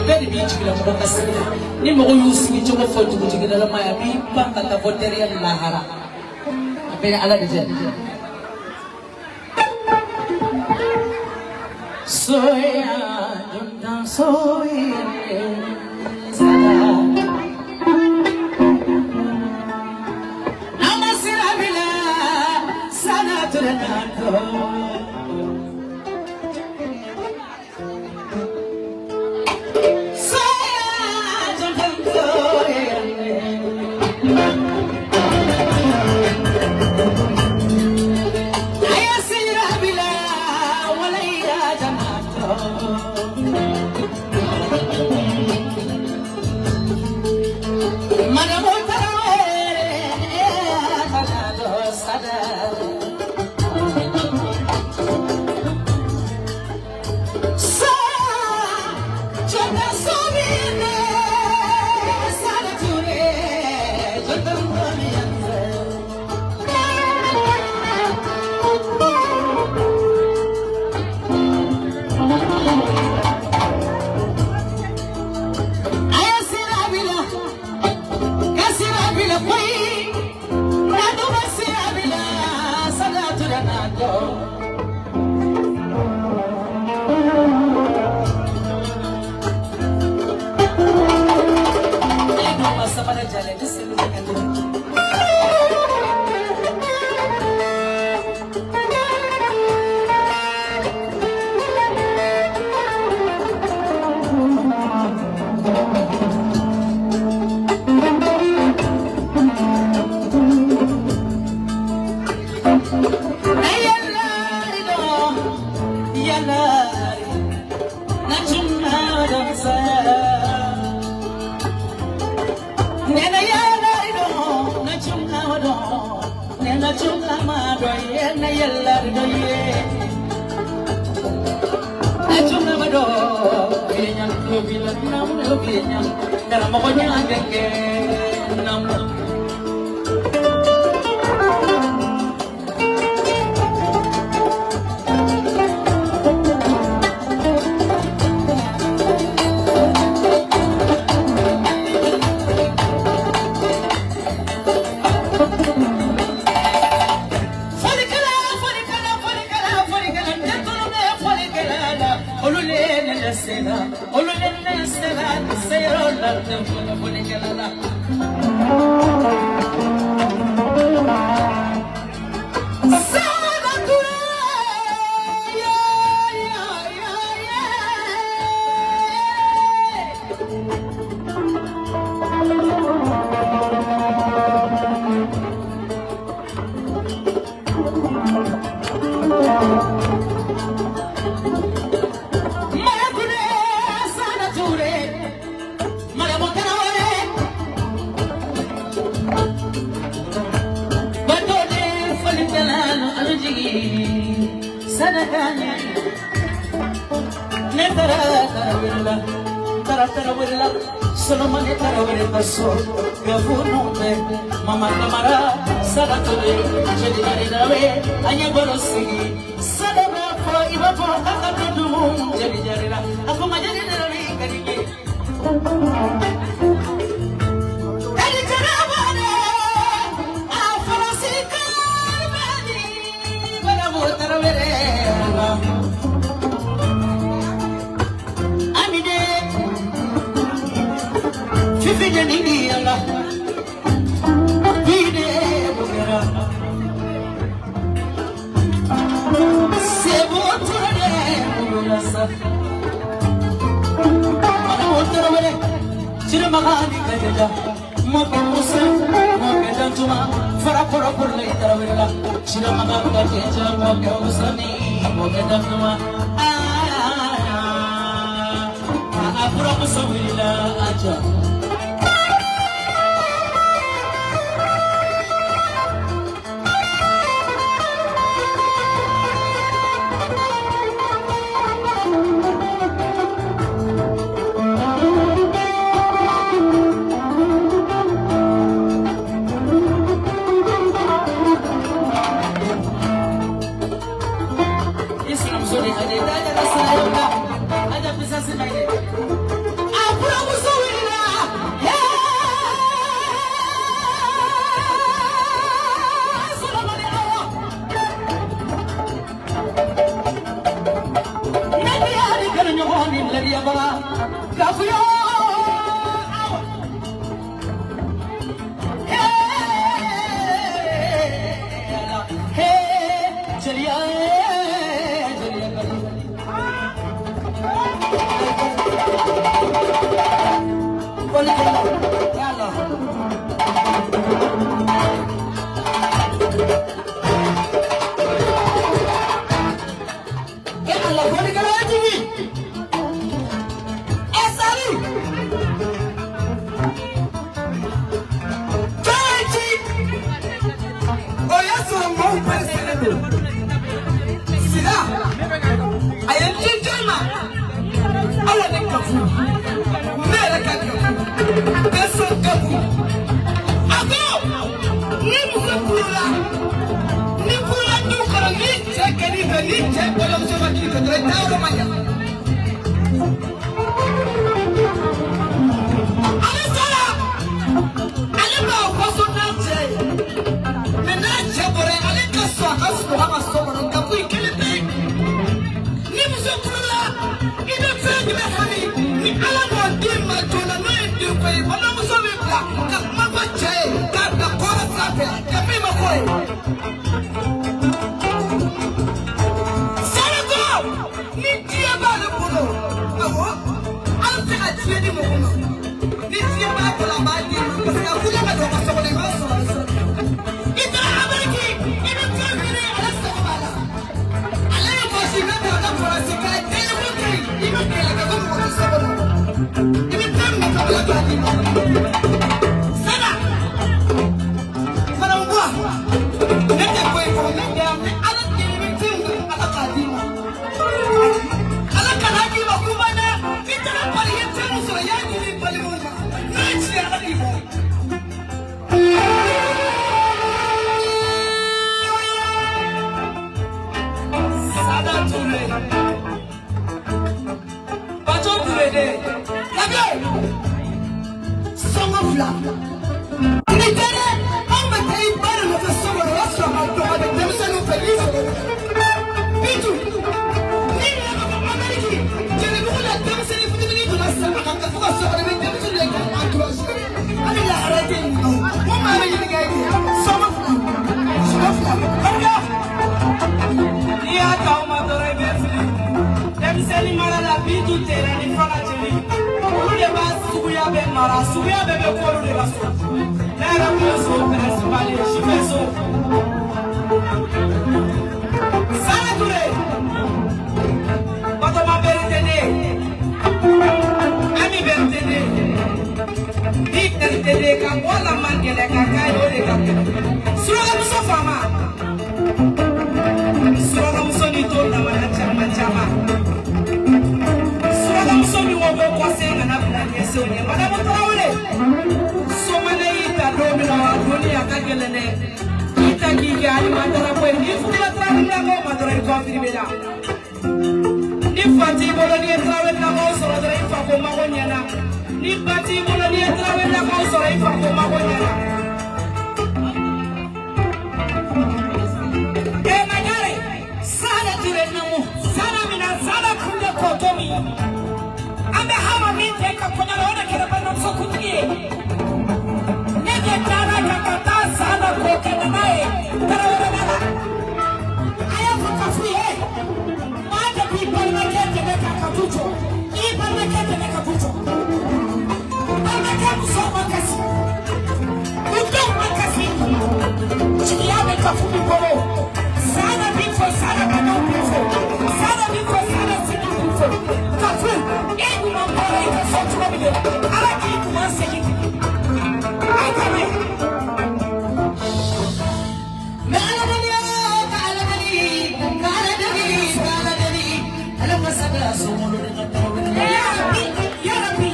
Bɛɛ de b'i jigilamɔgɔ ka sigi la. Ni mɔgɔ y'u sigi cogo fɔ dugutigilama ye, a b'i pan ka taa fɔ teriya ni lahara. A bɛɛ ni Ala de cɛ. Soya juntan soya sada. Namasirabila sana turenato. Soya juntan soya. Ayasirabila walaya janato. Madamu Tarawele janato sada. Gafuyo hey jeliya jeliya ya Allah. Ya Allah boli kala jigi esali Jaaji o y'a sɔrɔ maaw pereselen don sira a ye n ci jɔn ma awa ne Kafu ne yɛrɛ ka Kafu bɛɛ sɔn Kafu a ko ni muso furula ni furula du kɔnɔ ni cɛ kɛn'i fɛ ni cɛ balimamuso ma k'i fɛ dɔrɔn i taa yɔrɔ ma ɲa ale sara ale b'a waso n'a cɛ ye mɛ n'a cɛ bɔra yen ale ka sɔn a ka sunɔgɔ a ka so kɔnɔ Kafu in kelen pe ni muso furula i bɛ fɛn jumɛn hami ni ala m'o d'i ma joona n'o ye denko ye balimamuso bɛ bila ka kuma fɔ cɛ ye k'a bila kɔrɔ sanfɛ Kafu in ma k'o ye. Sarako ni diɲɛ b'ale bolo awɔ ala tɛ se ka diɲɛ di mɔgɔ ma ni diɲɛ b'a bolo a b'a d'i ma parce que a wuli ka don a ka so kɔnɔ i b'a sɔrɔ a bɛ sɔrɔ i taara Amérique i bɛ fɛn ɲini ale sago b'a la ale ye bɔsi bɛ ta ka faransi k'a jɛlen ko kɛ i bɛ kɛlɛ kɛ ko mɔgɔ tɛ so kɔnɔ i bɛ fɛn min ka ala k'a d'i ma Sada madame Buwa ne tɛ ko ye fɔlɔ ne tɛ yan ni ala deli bɛ fɛn min ala k'a d'i ma ala kana k'i ma kuma dɛ i taara Paris i ye fɛn min sɔrɔ i y'a ɲini i balimaw ma n'o ye tiɲɛ ala k'i bɔ. Sada Touré Bajo Touré de Labe sɔngɔ fila ni tɛ dɛ anw bɛ taa i ba de nɔfɛ so kɔnɔ o y'a sɔrɔ a ma dɔn a bɛ denmisɛnninw fɛ n'i sɔrɔ Bitu ni nana ka bɔ Amérique jelibugu la denmisɛnnin fitinin donna sama kan ka fɔ ka so kɔnɔ i bɛ denmisɛnnin de kɛ entourage hali lahara tɛ yen nɔ o maa bɛ ɲininka e de sɔngɔ fila sɔngɔ fila barika. N'i y'a ta o ma dɔrɔn i bɛ fili denmisɛnnin mara la Bintu tɛrɛ ni Fana jeli olu de b'a suguya bɛɛ mara suguya bɛɛ bɛ k'olu de ka so ne yɛrɛ kun ye so principal ye sifɛ so Sada Touré Batoma Berete de Ami Berete de Bi Berete de ka bɔ la man gɛlɛn ka k'a ye o de ka gɛlɛn surakamuso faama surakamuso ni to lamana caman caman surakamuso min ko ko kɔsen kana bila ɲɛsenw ɲɛ madamu Tarawele somane y'i ta don min na a donni a ka gɛlɛn dɛ k'i ta k'i kɛ alimantara ko ye n'i furula Tarawelelakaw ma dɔrɔn i kɔfiri la ni fa t'i bolo n'i ye Tarawelelakaw sɔrɔ dɔrɔn i fa ko mago ɲɛna ni ba t'i bolo n'i ye Tarawelelakaw sɔrɔ i fa ko mago ɲɛna. Magare Sada Touré namu Sada mina Sada kunde koto min an bɛ hama min tɛ ka kɔɲɔ la o de kɛra balimamuso kuntigi ye ne de taara ka taa Sada ko ka na n'a ye Taraweleda la a y'a fɔ Kafu ye maa de b'i balimakɛ dɛmɛ k'a ka du jɔ i balimakɛ dɛmɛ ka du jɔ balimakɛ musow ma kasi u denw ma kasi jigiya bɛ Kafu min bolo Sada b'i fo Sada ka denw b'i fo Sada b'i fo Sada sigi b'i fo Kafu e ɲuman bɔra i ka so cogo min dɛ ala k'i ɲuman segin a ka mɛn. Mɛ ala deli ka ala deli ka ala deli ka ala deli ala masada sɔngɔ de ka Tarawele. Ya Rabbi ya Rabbi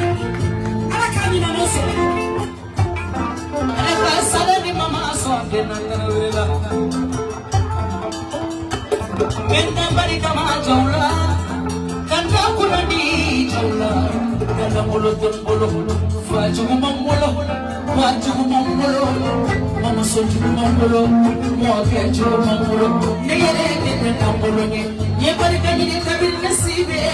ala k'a ɲinɛ n'o sɔrɔ. Ale ka sada ni mama sɔn kɛ na Tarawele la. Menda barika ma jawla kanda kunandi jawla kanda bolo tembolo fa jugu mambolo fa jugu mambolo mama so jugu mambolo mo ke jugu mambolo ne yele ne mambolo ne ye barika ni kabil nasi. Thank you.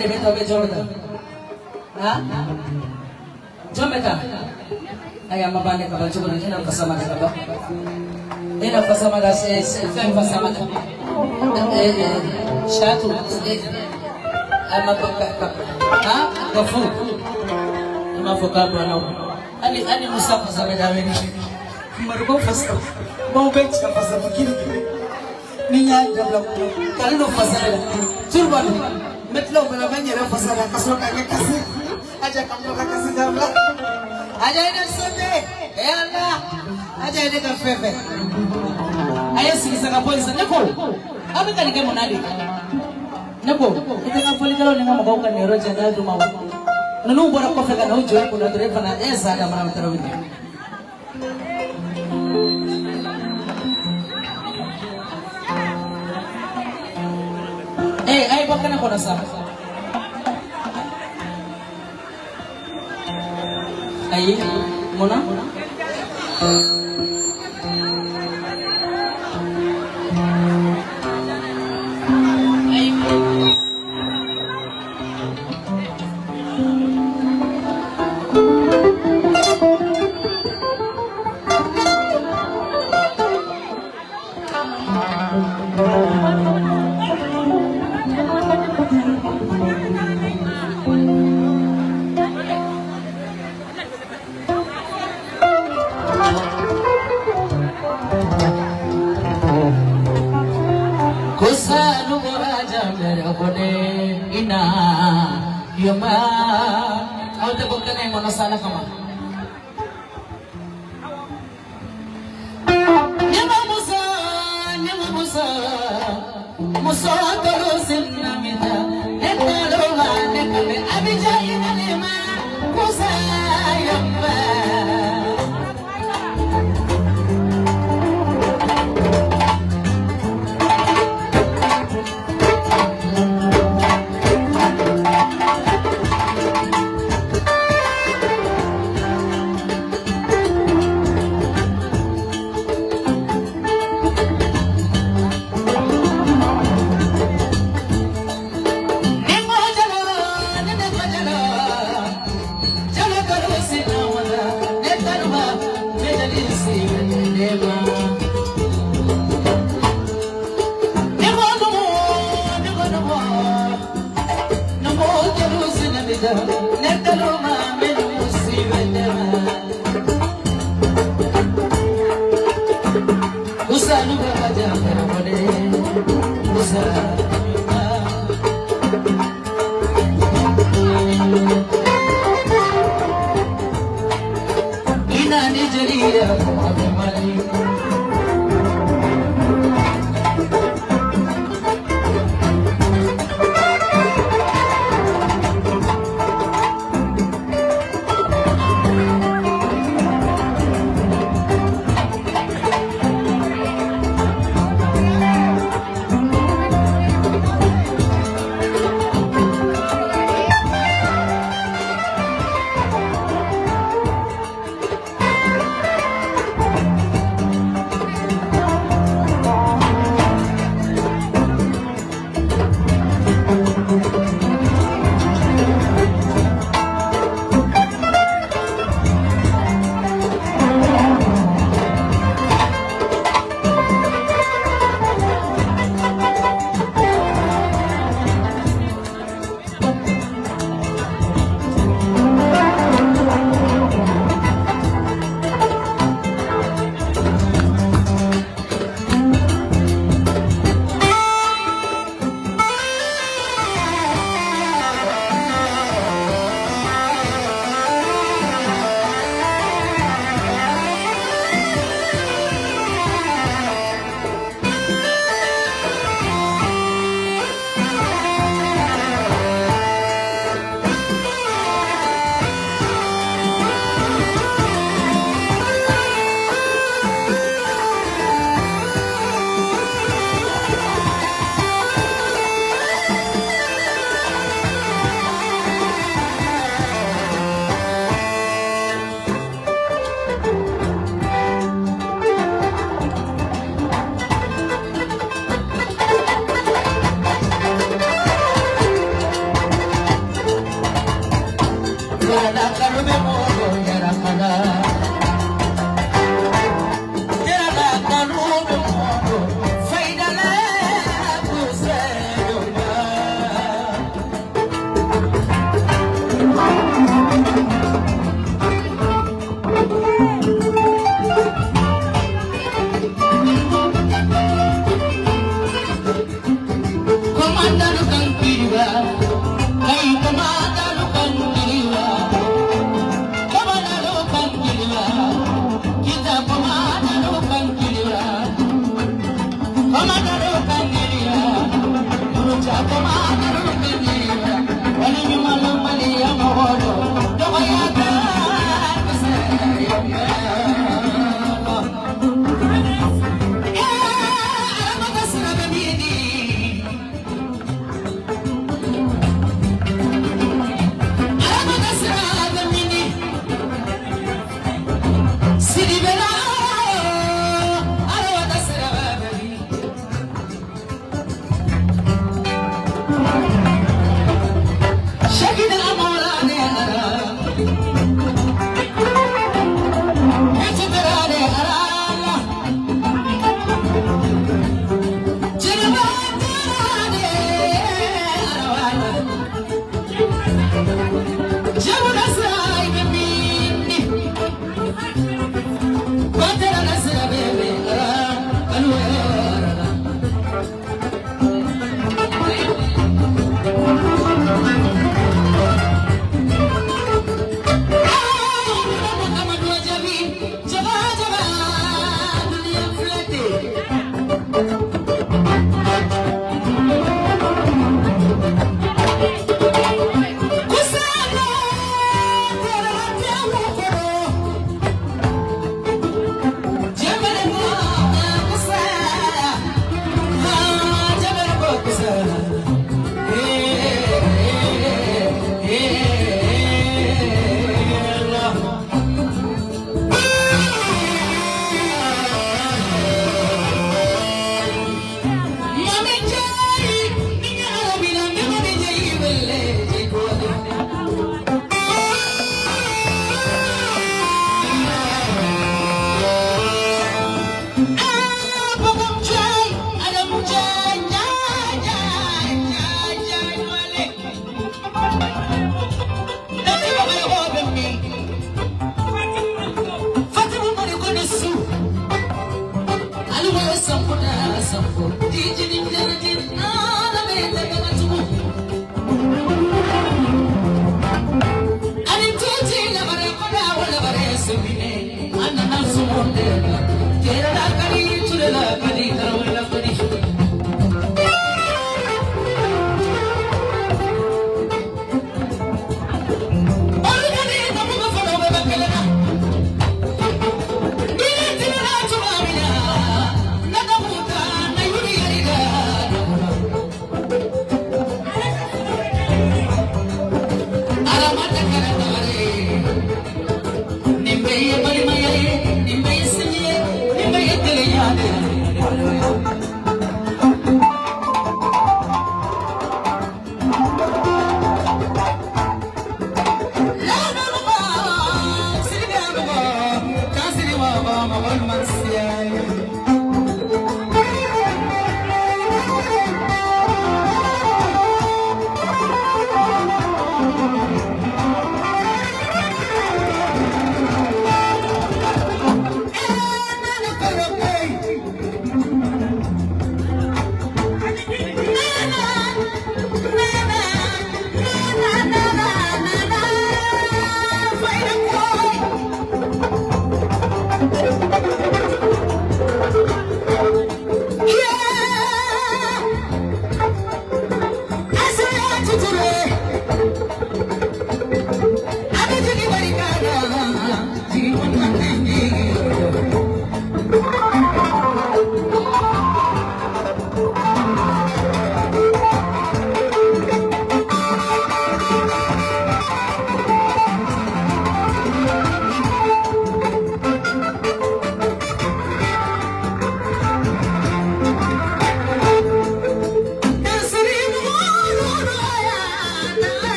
de bɛ taa, ou bien jɔn bɛ taa? Han, jɔn bɛ taa? Ayi, a ma ban dɛ. Ka ban cogo di? E na fasa ma da ka ban, e na fasa ma da, fɛn fasa ma da, Shatu, a ma ka han Gafu, i m'a fɔ k'a banna o. Hali hali Musa fasa bɛ da wele Mariko fasa, maaw bɛ cɛ fasa ma kiri ni n y'a dabila k'ale don fasa de la turuba don. N bɛ tila o bɛɛ la, n bɛ n yɛrɛ fasa la ka sɔrɔ k'a kɛ kasi. Aja ka bɔ ka kasi dabila. Aja ye ne sɛbɛ e Ala, Aja ye ne ka fɛn fɛn. A ye sigi sa ka bɔ yen sa. Ne ko aw bɛ ka nin kɛ mun na de? Ne ko i tɛ n ka fɔlikɛlaw ni n ka mɔgɔw ka nin yɔrɔ cɛ n'a d'u ma wa? Ninnu bɔra kɔfɛ ka na u jɔ i kunna dɔrɔn, e fana e ye sa da mana tarawele. Ee, a ye bɔ kɛnɛ kɔnɔ sa. Ayi, mun na? Ayi. Kusa nugura jamere kone ina yoma aw tɛ bɔ kɛnɛ in kɔnɔ sa ala kama. Nyama musa, nyama musa, muso tolo sinna mina, ne talo ma ne kame abija ina lema kusa yamba. Nemo jalo, nemo jalo, jalo tolo sinna wala, ne talo ma ne jali si nema. Nemo numo, nemo numo, numo tolo sinna mida, ne talo ma me numo si nema. Kusa nugura jamere kone kusa. Ina ni jeliya kuma mali. Thank you.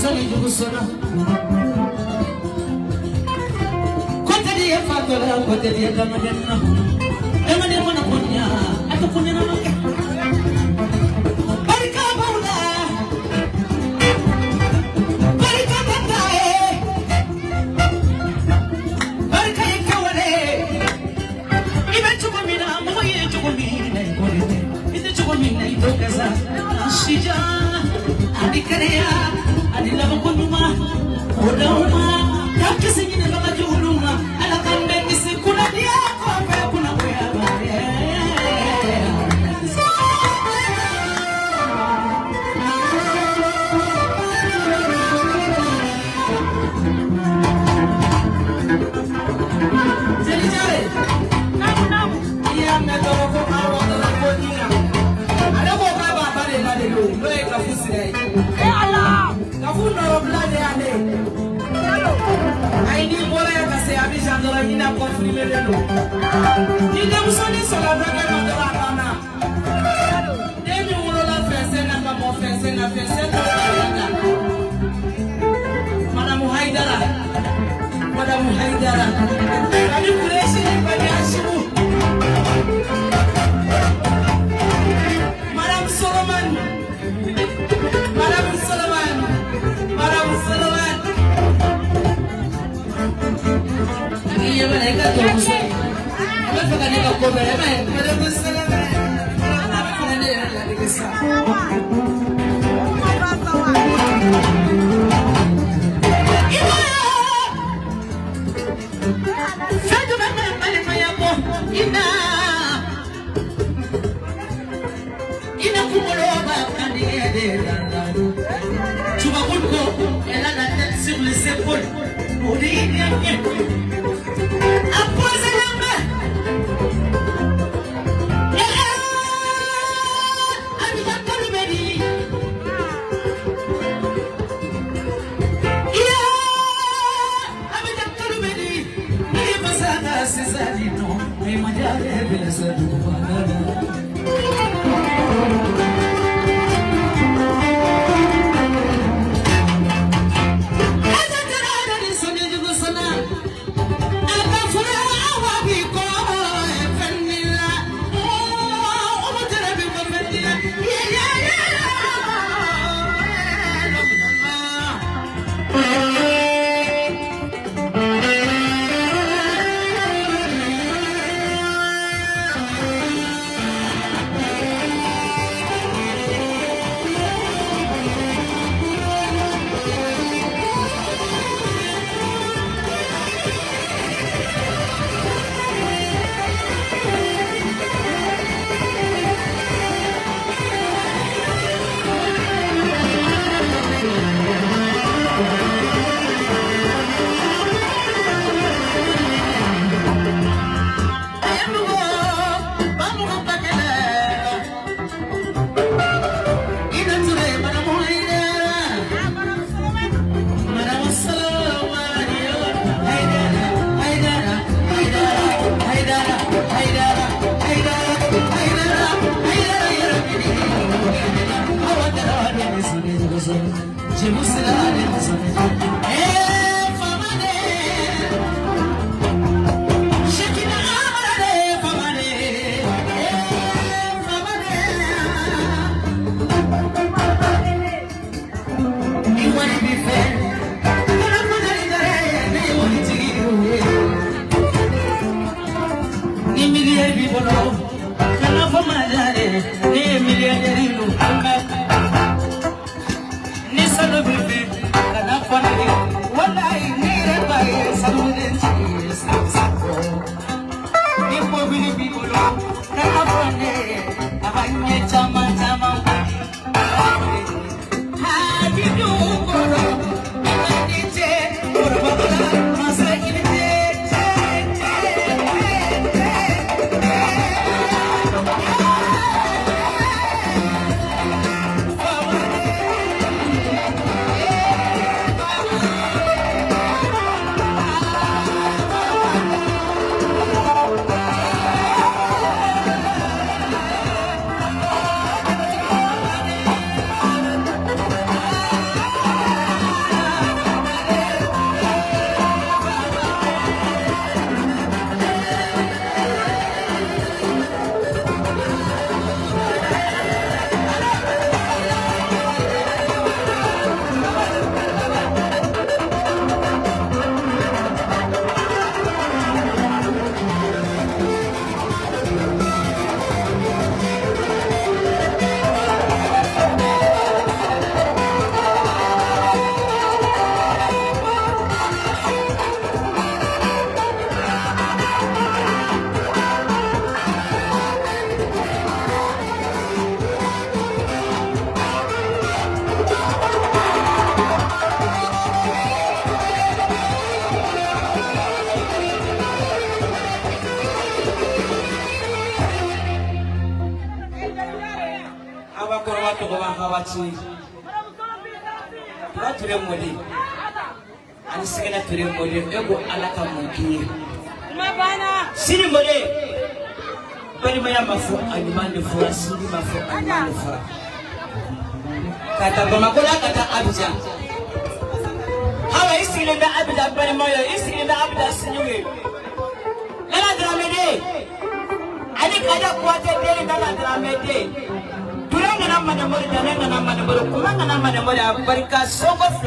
Sani jugu sɔnna koteli ye fatɔ la koteli ye dangaden na dangaden mana ko ɲa a tɛ ko ɲɛnama kɛ barika b'aw la barika tɛ taa ye barika ye kɛwale i bɛ cogo min na mɔgɔ ye cogo min na i k'o de kɛ i tɛ cogo min na i t'o kɛ sa sija ani kɛnɛya ani labanko ɲuman o d'aw ma k'aw kisi ɲinɛbaga juguw ma ala k'an bɛɛ kisi kunnadiya kɔfɛ kunnagoya ma. Jeli Jare, n'i y'a mɛn dɔrɔn ko awɔ dɔrɔn ko ina. Ale ko k'a b'a ba de ladege o, n'o ye Kafu Sira ye. Kafu nɔrɔbila de y'ale ye. Ayi n'i bɔra yan ka se Abidjan dɔrɔn ina confirmé len don. Ni denmusonin sɔnna dɔ kɛ ma dɔrɔn a banna. Den min wolola fɛnsɛn na ka mɔ fɛnsɛn na fɛnsɛn t'o la ta. Madame Haidara, Madame Haidara, Bani Kureshi ni Bani Hashimu. Madame Solomon, Madame Solomon, Madame Solomon. Ani ɲɛ b'a la i ka tubabu a bɛ fɛ ka ne ka ko bɛɛ e m'a ye Madame Solomon a bɛ fɛ ka ne yɛrɛ ladege sa. Fɛn jumɛn bɛ balimaya bɔ i na i na kunkolo b'a kan de la la. Tubabu ko elle a la tête sur les épaules. O de ye ɲɛ a posé la main. Abidjan kanu bɛ di. Abidjan kanu bɛ di. Ne ye masa ka sisan nin nɔ mais ma diya bɛ sa dugu la. waati ye. Tura Ture mɔden ani Sɛgɛnɛ Ture mɔden, e ko Ala ka mun k'i ye? Sini mɔden, balimaya ma fɔ, a ɲuman de fɔra. Sinji ma fɔ, a ɲuman de fɔra. Ka taa Bamakɔ la, ka taa Abijan. Hawa, i sigilen bɛ Abijan balimaw ye, i sigilen bɛ Abijan sinjiw ye. Lala Daramɛ den ani Kaja Kuyate den ni Lala Daramɛ den. Ture nana Manamori, Dane nana Manamori, kuma nana Manamori, a barika soko fila.